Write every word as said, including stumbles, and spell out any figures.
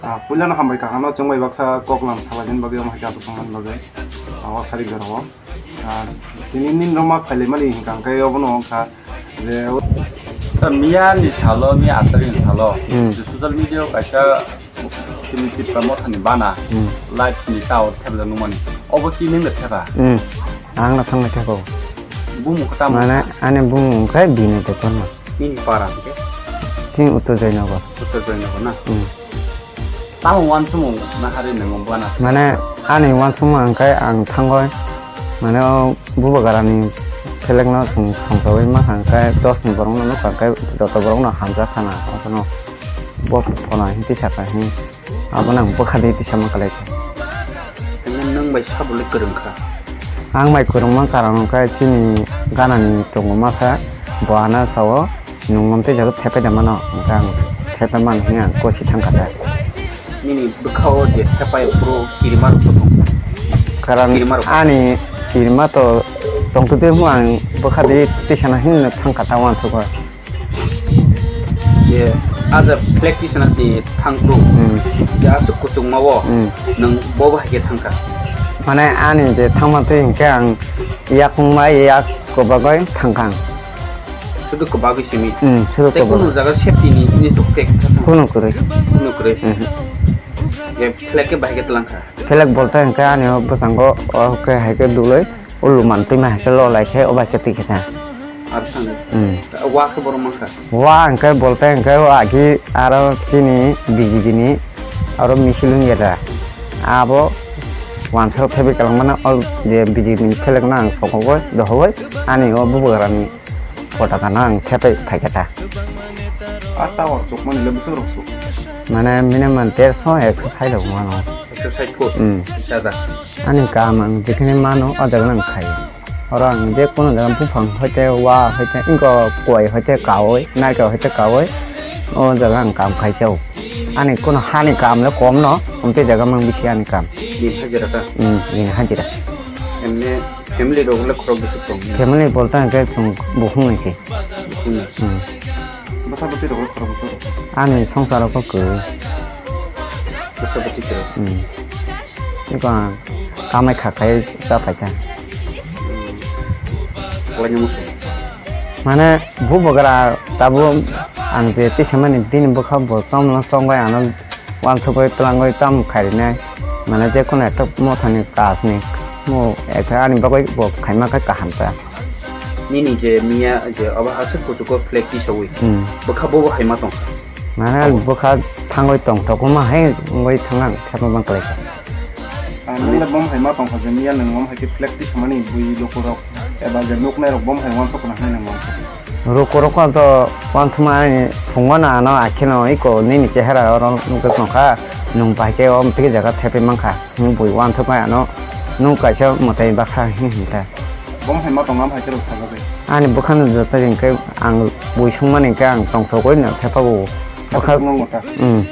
Ah, puilano hambai kakano chwngbai baksa koklam salainani bagwi, omo hai khe aswk tongmani bagwi. Ah, o sari goro o. Ah, tini nini roma phailaimani hinkha hwnkhe obono wngkha je o. Ta miya ni salo, miya asari ni salo. Hmm. Je social media o kaisa tini Tipra Motha ni bana. Hmm. Live ni ta o thepjak nukmani. Obo ki nini thepa? Hmm. Ang no thangna thepa o. Bumung khe tamo? Mane ani bumung khe Bini Debbarma. Nini para hwnkhe? Chini Uttor Joynagar. Uttor Joynagar na? Hmm. Tamo uansukmung nahari nwngo bana? Mane ani uansukmung hwnkhe ang thangoi, mane o bubagrani phelekno chwng songchawi mankha, hwnkhe dos ni borokno nukha, hwnkhe joto borokno hamjak khana, abono bo phano hinwi tisakha hin, abono ang bwkha di tisa mankha lai khe. Nang bai sabo le kwrwng kha? Ang bai kwrwngma karon hwnkhe chini ganani tongo masa, bo ano sao, nwng mom tei jaga thepai da mano, hwnkhe ang thepai mano hwnwi ang kosi thangkha ta. Nini bwkha o je thepai phuru kirima rok tong? Karon kirima rok ani kirima to tongtwtwi hwnwi ang bwkha di tisana hwnwi thangkha ta uansukha. Je, ah, je flag tisana ni thangkru. Hmm. Je aswk kuchukma o, hmm, nwng bo bahai khe thangkha. Mane ani je thangma twi hwnkhe ang yakung bai yak kwbagwi thangkha ang. Sudu kwbagwi simi. Hmm, sudu kwbagwi. Tei kunu jaga safety ni hwnwi to flag kha thang? Kunu kwrwi. Kunu kwrwi. Mhm. Je flag khe bahai khe twlang kha. Flag bolte hwnkhe ani o bwskango o khe hai khe duloi. O luman twi ma hai khe lo lai khe o bai khe twi khe ta. Ar thang. Hmm. Wa khe borok mankha? Wa hwnkhe bolte hwnkhe o agi aro chini B J P ni aro misil wngya da. Abo uansukha thebwi kwlangmano o je B J P ni phelekno ang sokogoi dohogoi ani o bubagrani potaka no ang thepai phaikha ta. A tower chukmani le bwswk rok chuk? Mane minimum derso ekso sait rok mano. Ekso sait foot? Hmm. Dada. Ani kaam ang jekhene mano, o jaga ang khai. Oro ang je kono jaga buphang hoite, wa hoite, wngkha koi hoite kaui, narikal hoite kaui, o jaga ang kaam khai chao. Ani kono hani kaam le kom no, omte jaga mang bisi ani kaam. Din hajira ta? Hmm, din hajira. Emne family rok le khorok bisi tong? Family bolte hwnkhe chwng bukhung ni se. Bukhung ni? Hmm. Bwsa bwtwi rok le khorok bwswk rok? Ani songsar rok khe kwrwi. Bwsa bwtwi kwrwi? Hmm. Eko ang kamai kha khai cha phai kha. Kwlaino muchung? Mane bubagra tabuk ang je tisamani bini bwkha bo chomno chongbai ano uansukgwi twlangwi tamo khairwnai. Mane je kono ekta mothani kajni mo ekta ani bagwi bo khaima khe kaham ta. Nini je miya je obo aswk kuchugo flag tisawi. Hmm. Bwkha bobo hai ma tongkha? Mane bwkha thangwi tongthok ma hai wngwi thangna ang thepma bang kwlai kha. Ang nungno bom hai ma tongkha je miya nwng bom hai khe flag tisamani bui lukurok eba je nuknairok bom hai uansukna hinwi nwng uansukha. Lukurok to uansukma ani phungo no ano akheno iko nini chehara oro nukjak tongkha, nwng bai khe o twi jaga thepwi mankha. Nwng bui uansuknai ano, nwng kaisa mwtai baksa hwn hwn ta. Bom hai ma tong, am hai khe rw sajagwi. Ani bwkhano joto hwn khe ang bui sungmani hwn khe ang tongthogwi no thepago. Bwkha nwng mwta. Hmm.